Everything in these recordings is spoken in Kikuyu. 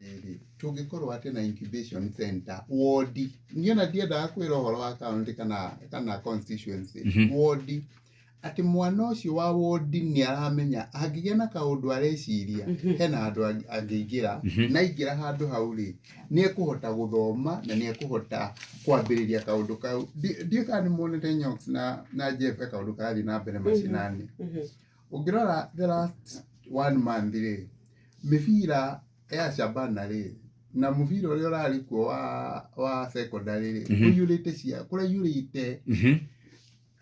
Atĩrĩrĩ, tũngĩkorwo atĩ na incubation center wodi, niĩ ona ndiendaga kwĩra ũhoro wa county kana constituency, wodi, atĩ mwana ũcio wa wodi nĩ aramenya angĩgĩa na kaũndũ areciria, hena handũ angĩingĩra, na aingĩra handũ hau rĩ, nĩ ekũhota gũthoma na nĩ ekũhota kwambĩrĩria kaũndũ kau. Ndiũĩ kana nĩ muonete Nyox na Jeff, he kaũndũ karathiĩ na mbere macinani. Ũngĩrora the last one month rĩ, mĩbira ya Shabana rĩ, na mũbira ũrĩa ũrarĩ kuo wa secondary rĩ, kũiyũrĩte cia kũraiyũrĩte.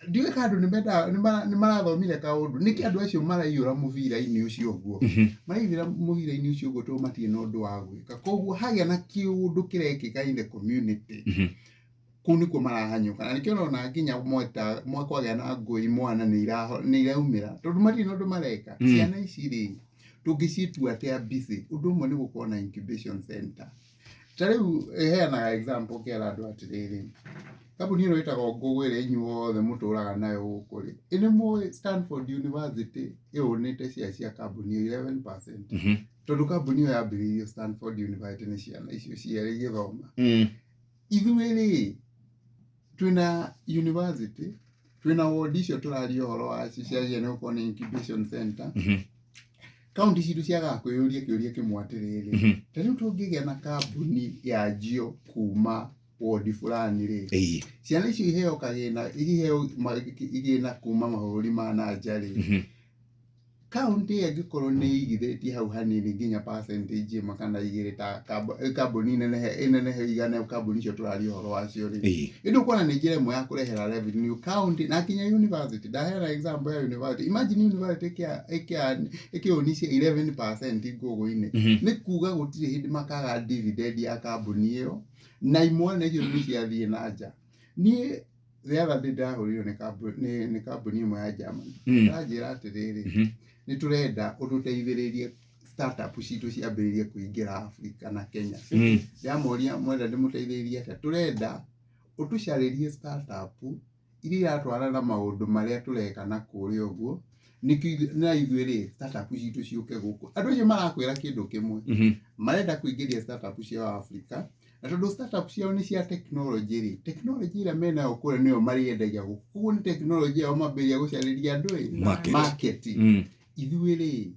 Ndiũĩ kana andũ nĩmendaga nĩ marathomire kaũndũ nĩkĩ andũ acio maraiyũra mũbira-inĩ ũcio ũguo. Maraiyũra mũbira-inĩ ũcio ũguo tondũ matirĩ na ũndũ wa gwĩka. Koguo hagĩa na kĩũndũ kĩrekĩka in the community, kũu nĩkuo marahanyũka, na nĩkĩo ũrona nginya mweta kwagĩa na ngũi, mwana nĩ iraumĩra tondũ matirĩ na ũndũ mareka. Ciana ici rĩ, tũngĩcitua atĩa busy? Ũndũ ũmwe nĩ gũkorwo na incubation center. Ta rĩu ĩheanaga example ngera andũ atĩrĩrĩ, kambuni ĩno ĩtagwo Google ĩrĩa inyuothe mũtũraga nayo gũkũ rĩ, ĩ nĩ mũĩ Stanford University ĩũnĩte share cia kambuni ĩyo 11%, tondũ kambuni ĩyo yambĩrĩirio Stanford University nĩ ciana icio cierĩ igĩthoma. Ithuĩ rĩ, twĩna university, twĩna ward icio tũraria ũhoro wacio ciagĩrĩire nĩ gũkorwo nĩ incubation center. Kaunti citũ ciagaga kwĩyũria kĩũria kĩmwe atĩrĩrĩ, ta rĩu tũngĩgĩa na kambuni yanjio kuma wodi fulani rĩ, ciana icio iheo kagĩna, iheo igĩna kuma mabũrũri ma na nja rĩ, kaunti ĩyo ĩngĩkorwo nĩ ĩigithĩtie hau hanini nginya percentage 1 kana 2 ta kambuni ĩnenehe ĩnenehe igane kambuni icio tũraria ũhoro wacio rĩ, ĩndĩ ũkuona nĩ njĩra ĩmwe ya kũrehera revenue county na nginya university. Ndaheana example ya university. Imagine university ĩkĩũnicia 11% ngũgũ-inĩ, nĩ kuga gũtirĩ hĩndĩ makaga dividend ya kambuni ĩyo na imwana icio nĩ ciathiĩ na nja. Niĩ the other day ndahũrĩirwo nĩ kambuni ĩmwe ya Germany. Ĩranjĩra atĩrĩrĩ, nĩ tũrenda ũtũteithĩrĩrie startup citũ ciambĩrĩrie kũingĩra Africa na Kenya. Ndĩramoria, mwenda ndĩmũteithĩrĩrie atĩa? Tũrenda ũtũcarĩrie startup iria iratwarana na maũndũ marĩa tũreka na kũrĩa ũguo, nĩkĩo na ithuĩ rĩ, startup citũ ciũke gũkũ. Andũ acio marakwĩra kĩndũ kĩmwe, marenda kũingĩria startup ciao Africa, na tondũ startup ciao nĩ cia technology rĩ, technology ĩrĩa menayo kũrĩa nĩyo marĩendagia gũkũ. Koguo nĩ technology yao mambĩrĩria gũcarĩria andũ ĩ Market. Market. Ithuĩ rĩ,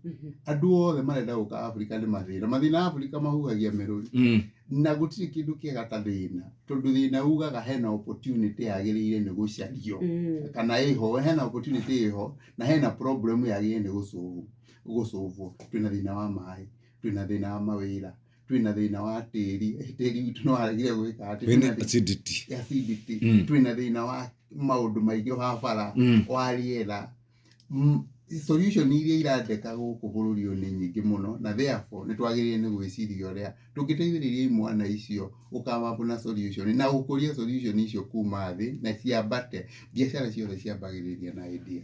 andũ othe marenda gũka Africa nĩ mathĩna. Mathĩna Africa mahuhagia mĩrũri, na gũtirĩ kĩndũ kĩega ta thĩna, tondũ thĩna ugaga hena opportunity yagĩrĩire nĩ gũcario, kana ĩho hena opportunity ĩho na hena problem yagĩrĩire nĩ gũcũvwo. Twĩna thĩna wa maĩ, twĩna thĩna wa mawĩra, twĩna thĩna wa tĩri, tĩri witũ nĩ waregire gwĩka atĩ Wĩna twĩna acidity. Acidity. Twĩna thĩna wa maũndũ maingĩ wa bara, wa rĩera. Solution iria irandeka gũkũ bũrũri ũyũ nĩ nyingĩ mũno, na therefore nĩ twagĩrĩire nĩ gwĩciria ũrĩa tũngĩteithĩrĩria imwana icio gũkama up na solution na gũkũria solution icio kuma thĩ na ciambate. Biacara ciothe ciambagĩrĩria na idea.